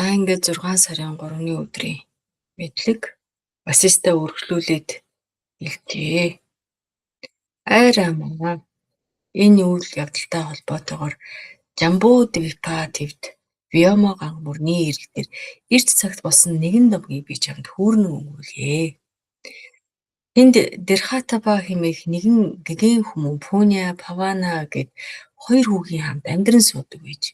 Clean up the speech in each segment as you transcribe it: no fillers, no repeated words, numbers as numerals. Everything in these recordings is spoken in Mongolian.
За ингээд 6 сарын 3-ны өдрийн мэдлэг Васиста үргэлжлүүлээд хэлжээ. Ай Рамаа, энэ үйл явдалтай холбоотойгоор Жамбу-Двипа твд Вьома ган мөрний ирэг дээр эрт цагт болсон нэгэн домгийг би чамд хүүрнэн өгүүлье. Тэнд Дирхатаба хэмээх нэгэн гэгэн хүмүүн Пуня, Павана гээд хоёр хүүгийн хамт амьдран суудаг байж.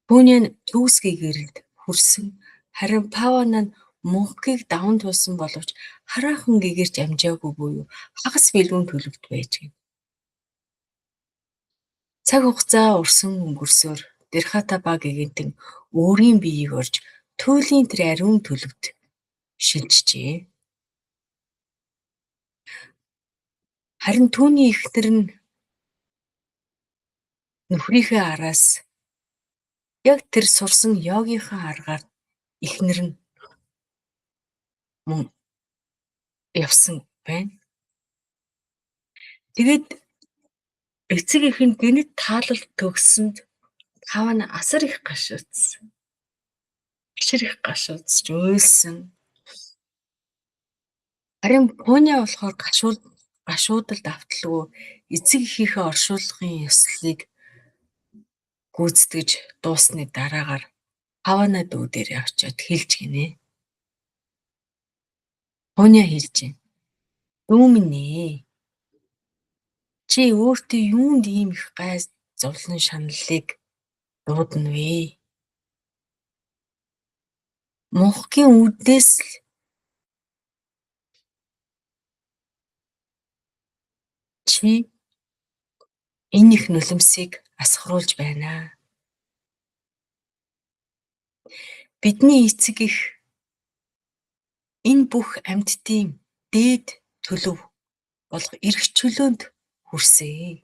Пуня нь төгс гэгэрэлд хүрсэн, харин Павана нь мунхгийг даван туулсан боловч хараахан гэгэрч амжаагүй буюу хагас бэлгүүн төлөвт байж гэнэ. Цаг хугацаа урсан өнгөрсөөр Дирхатаба гэгэнтэн өөрийн биеийг орж туйлын тэр ариун төлөвт шилжжээ. Харин түүний эхнэр нь нөхрийнхээ араас яг тэр сурсан йогийнхаа аргаар эхнэр нь мөн явсан байна. Тэгээд эцэг эх нь гэнэт таалал төгссөнд Павана асар их гашуудсан. Асар их гашуудсаж уйлсан. Харин Пуня болохоор гашуудалд авталгүй эцэг эхийнхээ оршуулгын ёслолыг гүйцэтгэж дууссаны дараагаар Павана дүү дээр очиод хэлж гинэ. Пуня хэлж байна. Дүү минь ээ. Чи өөртөө юунд ийм их гай зовлон шаналлыг дуудана вэ? Мунхгийн үүднээс л чи энэ их нулимсыг асгаруулж байна. Бидний эцэг эх энэ бүх амьтдын дээд төлөв болох эрх чөлөөнд хүрсэн.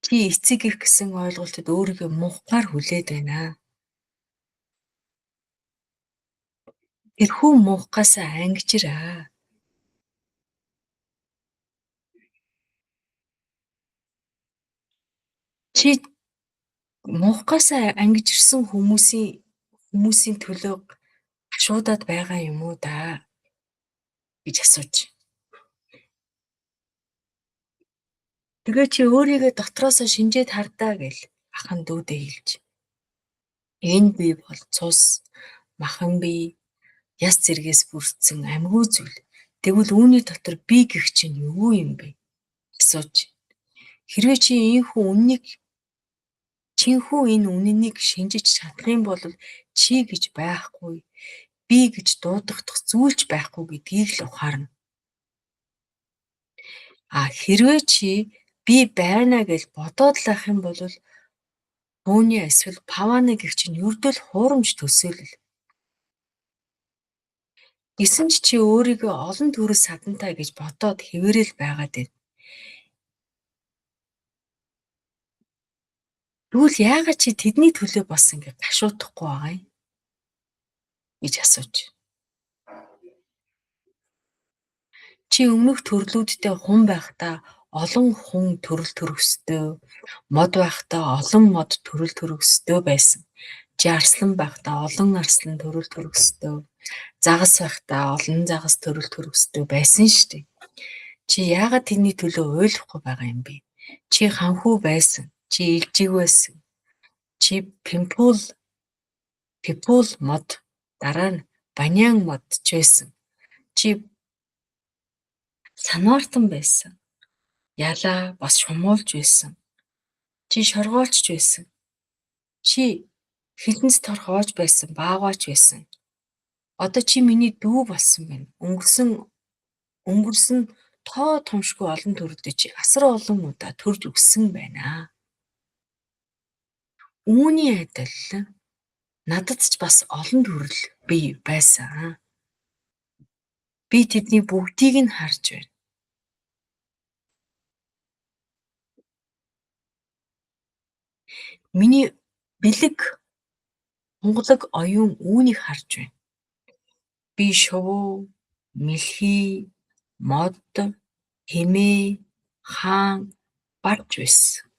Чи эцэг эх гэсэн ойлголтод өөрийгөө мунхгаар хүлээд байна. Тэрхүү мунхгаасаа ангижраа. Чи мунхгаасаа ангижирсан хүмүүсийн төлөө гашуудаад байгаа юм уу даа гэж асууж. Тэгээ чи өөрийгөө дотроосоо шинжээд хардаа гэл ахан дүүдээ хэлж. Энэ бие бол цус, махан бие, яс зэргээс бүрдсэн амьгүй зүйл. Тэгвэл үүний дотор би гэх чинь юу юм бэ? Асууж. Хэрвээ чи ийхүү үннийг чинхүү энэ үнэнийг шинжиж чадах юм бол чи гэж байхгүй, би гэж дуудагдах зүйл ч байхгүй гэдгийг л ухаарна. А хэрвээ чи би байна гэж бодоод л ах юм бол түүний эсвэл Павана гэх чинь ердөө л хуурамч төсөөлөл. Гэсэн ч чи өөрийгөө олон төрөл садантай гэж бодоод хэвээрэл байгаад байна. Тэгвэл яагаад чи тэдний төлөө бас ингэ гашуудахгүй байгаа юм гэж асууж. Чи өмнөх төрлүүдтэй хүн байхдаа олон хүн төрөл төрөстэй, мод байхдаа олон мод төрөл төрөстэй байсан. Чи арслан байхдаа олон арслан төрөл төрөстэй, загас байхдаа олон загас төрөл төрөстэй байсан шүү дээ. Чи яагаад тэрний төлөө уйлахгүй байгаа юм бэ? Чи ханхүү байсан, чи илжиг байсан. Чи пипул мод, дараа нь баньян мод ч байсан. Чи санаартан байсан. Ялаа бас шумуулж байсан. Чи шоргоолчж байсан. Чи хилэнц торхоож байсан, баагач байсан. Одоо чи миний дүү болсон байна. Өнгөрсөн тоо томшгүй олон төрөлдөө чи асар олон удаа төрж өссөн байна. Үүний адил надад ч бас олон төрөл бий байсан. Би тэдний бүгдийг нь харж байна. Миний бэлэг хунгалаг оюун үүнийг харж байна. Би шувуу, мэлхий, мод, хэмээ, хаан барж байсан.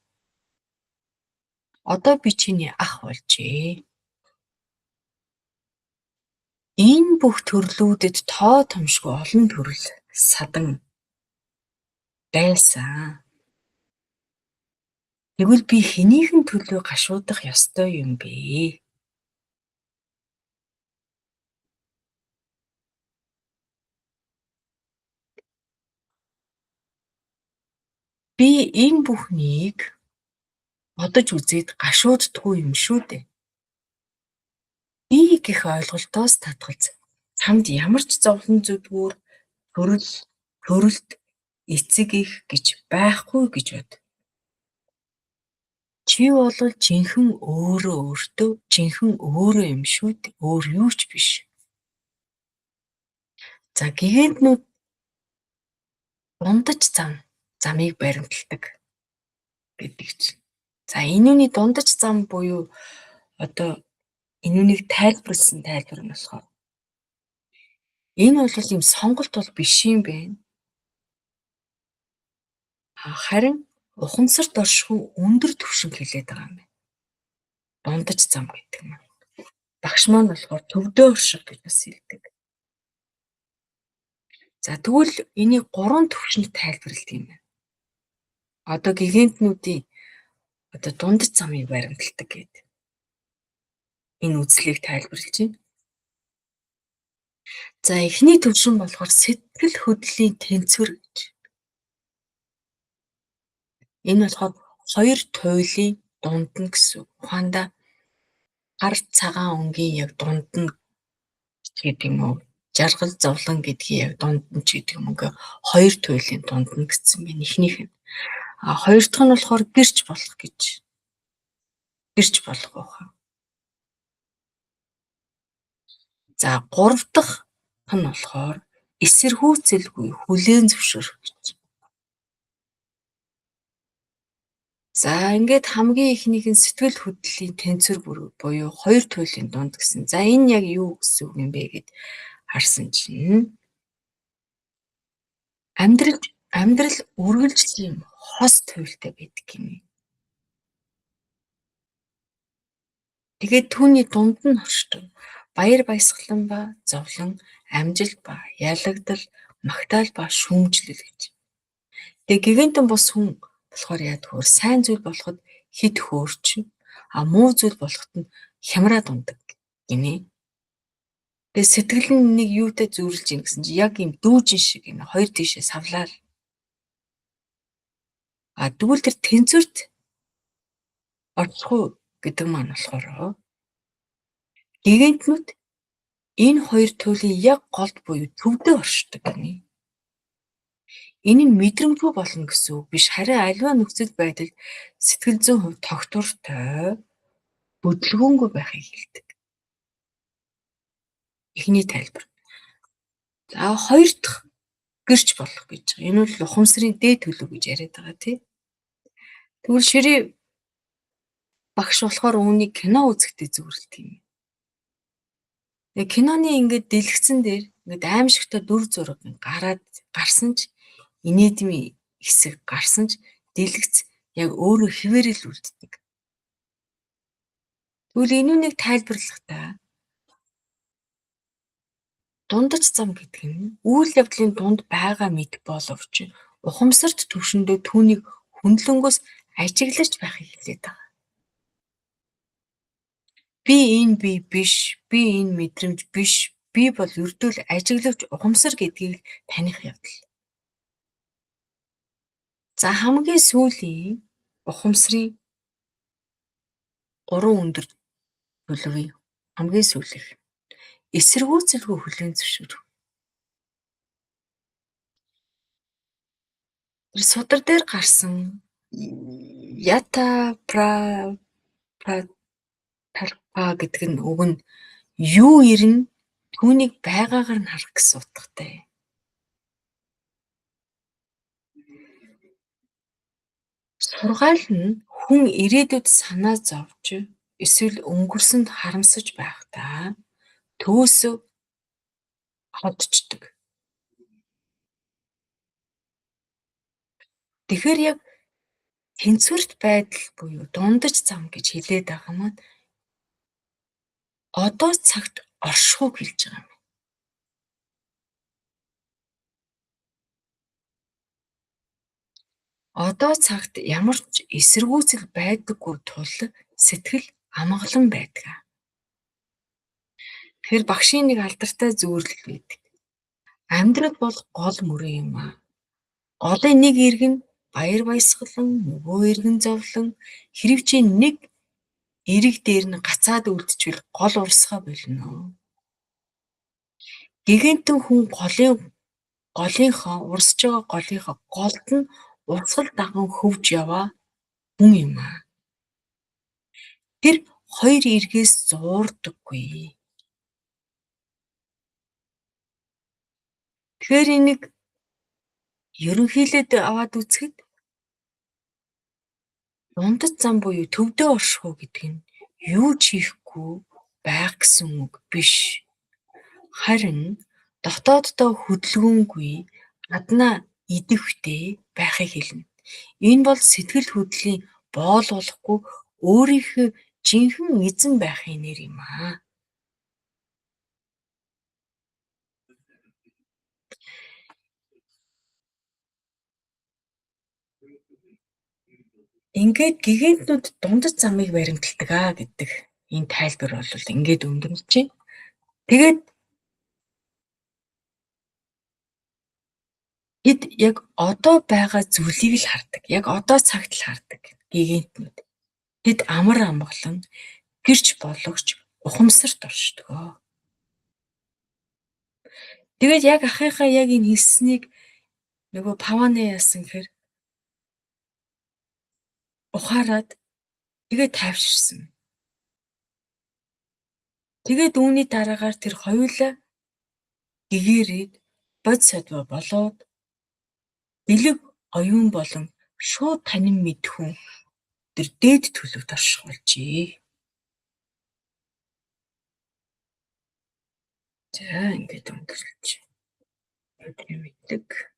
Одоо би чиний ах болжээ. Энэ бүх төрлүүдэд тоо томшгүй олон төрөл садан байсан. Тэгвэл би хэнийхэн төлөө гашуудах ёстой юм бэ? Би энэ бүхнийг бодож үзээд гашууддаггүй юм шүү дээ. Би гэх ойлголтоос татгалз чамд ямар ч зовлон зүдгүүр, төрөл, төрөлт, эцэг эх гэж байхгүй гэж бод. Чи бол жинхэнэ өөрөө өөртөө жинхэнэ өөрөө юм шүү дээ. Өөр юу ч биш. За гигантнууд дундаж замыг баримталдаг гэдэг чинь. За энүүний дундаж зам буюу одоо энүүнийг тайлбарласан тайлбар нь болохоор энэ бол ийм сонголт бол биш юм байна. Харин ухамсарт оршихуй өндөр түвшинг хэлээд байгаа юм байна. Дундаж зам гэдэг нь. Багш маань болохоор төвдөө орших гэж бас хэлдэг. За тэгвэл энийг гурван түвшинд тайлбарладаг юм байна. Одоо гигантнуудын одоо дундаж замыг баримталдаг гэдэг. Энэ үзлийг тайлбарлаж байна. За эхний түвшин болохоор сэтгэл хөдлөлийн тэнцвэр гэж. Энэ болохоор хоёр туйлын дунд нь гэсэн үг. Ухаандаа гар цагаан өнгийн яг дунд нь гэдэг юм уу? Жаргал зовлон гэдгийг яг дунд нь ч гэдэг юм ингээ хоёр туйлын дунд нь гэсэн байна. Эхнийх нь. А хоёр дахь нь болохоор гэрч болох гэж. Гэрч болох ухаан. За гурав дахь нь болохоор эсэргүүцэлгүй хүлээн зөвшөөрөх гэж. За ингээд хамгийн эхнийх нь сэтгэл хөдлөлийн тэнцвэр буюу хоёр туйлын дунд гэсэн. За энэ яг юу гэсэн үг юм бэ гэд харсан чинь амьдрал үргэлжлэлийн хос туйлтай байдаг юм. Тэгээд түүний дунд нь оршдог. Баяр баясгалан ба зовлон, амжилт ба ялагдал, магтаал ба шүүмжлэл гэж. Тэгээ гигантэн бус хүн болохоор яадаг вэ? Сайн зүйл болоход хит хөөрч, а муу зүйл болоход нь хямраад ундаг гинэ. Тэгээ сэтгэл нь нэг юутай зүйрлэж ийн гэсэн чи яг юм дүүжин шиг юм хоёр тийшээ савлаа. А тэгвэл тэр тэнцвэрт орчихгүй гэдэг маань болохоор гигантнууд энэ хоёр туйлын яг голд буюу төвдөө оршдог гинэ. Энэ нь мэдрэмжгүй болно гэсэн үг биш. Харин аливаа нөхцөл байдалд сэтгэл зүйн хувьд тогтвортой, хөдөлгөөнгүй байхыг хэлдэг. Эхний тайлбар. За хоёр дахь гэрч болох гэж байгаа. Энэ бол ухамсарын дээд төлөв гэж яриад байгаа тий. Тэгвэл ширээ багш болохоор үүнийг кино үзэхдээ зөвлөдөг юм. Тэгээ киноны ингээд дэлгэцэн дээр ингээд аимшигтай дүр зураг гараад гарсан ч инээдмийн хэсэг гарсан ч дэлгэц яг өөрөө хിവэрэл үлддэг. Тэгвэл энүүнийг тайлбарлахдаа дундаж зам гэдэг нь үйл явдлын дунд байгаа мэт боловч ухамсарт түвшиндээ түүнийг хөндлөнгөөс ажиглаж байхыг хэлээд байгаа. Би энэ би биш, би энэ мэдрэмж биш, би бол ердөө л ажиглагч ухамсар гэдгийг таних явдал. За хамгийн сүүлийн ухамсарын гурван өндөр төлөвийн хамгийн сүүлийнх эсэргүүцэлгүй хүлээн зөвшөөрөх. Тэр судар дээр гарсан ята пра пра гэдэг нь үг нь юу ирнэ түүнийг байгаагаар нь харах гэсэн утгатай. Сургаал нь хүн ирээдүйд санаа зовж эсвэл өнгөрсөнд харамсаж байхдаа төвөөсөө холдчихдог. Тэгэхээр яг тэнцвэрт байдал буюу дундаж зам гэж хэлээд байгаа маань одоо цагт оршихуйг хэлж байгаа юм. Одоо цагт ямар ч эсэргүүцэл байдаггүй тул сэтгэл амгалан байдаг. Тэгэхээр багшийн нэг алдартай зүйрлэл байдаг. Амьдрал бол гол мөрөн юм аа. Голын нэг эрг нь баяр баясгалан, нөгөө эрг нь зовлон. Хэрв чи нэг эрэг дээр нь гацаад үлдчихвэл гол урсгаа болно. Гэгэнтэн хүн голынхоо урсж байгаа голынхоо голд нь урсгал даган хөвж яваа хүн юм аа. Тэр хоёр эргээс зуурдаггүй. Тэгэхээр энийг ерөнхийлөд аваад үзэхэд дундад зам буюу төвдөө оршихуй гэдэг нь юу ч хийхгүй байх гэсэн үг биш. Харин дотооддоо хөдөлгөөнгүй гаднаа идэвхтэй байхыг хэлнэ. Энэ бол сэтгэл хөдлөлийн боолуулахгүй өөрийнхөө жинхэнэ эзэн байхын нэр юм аа. Ингээд гигантнууд дундад замыг баримталдаг аа гэдэг энэ тайлбар бол ингээд өндөрлөж байна. Тэгээд тэд яг одоо байгаа зүйлийг л хардаг. Яг одоо цагт л хардаг гигантнууд. Тэд амар амгалан гэрч бологч ухамсарт оршдог. Тэгээд яг ахыхаа яг энэ хэлснийг нөгөө Паваны яасан гэхээр ухаарад тэгээд тайвширсан. Тэгээд үүний дараагаар тэр хоёулаа гэгээрээд бод содво болоод бэлэг оюун болон шууд танин мэдхүн тэр дээд төлөвт орших болжээ. За ингээд өндөрлөж. Өдрийн мэдлэг.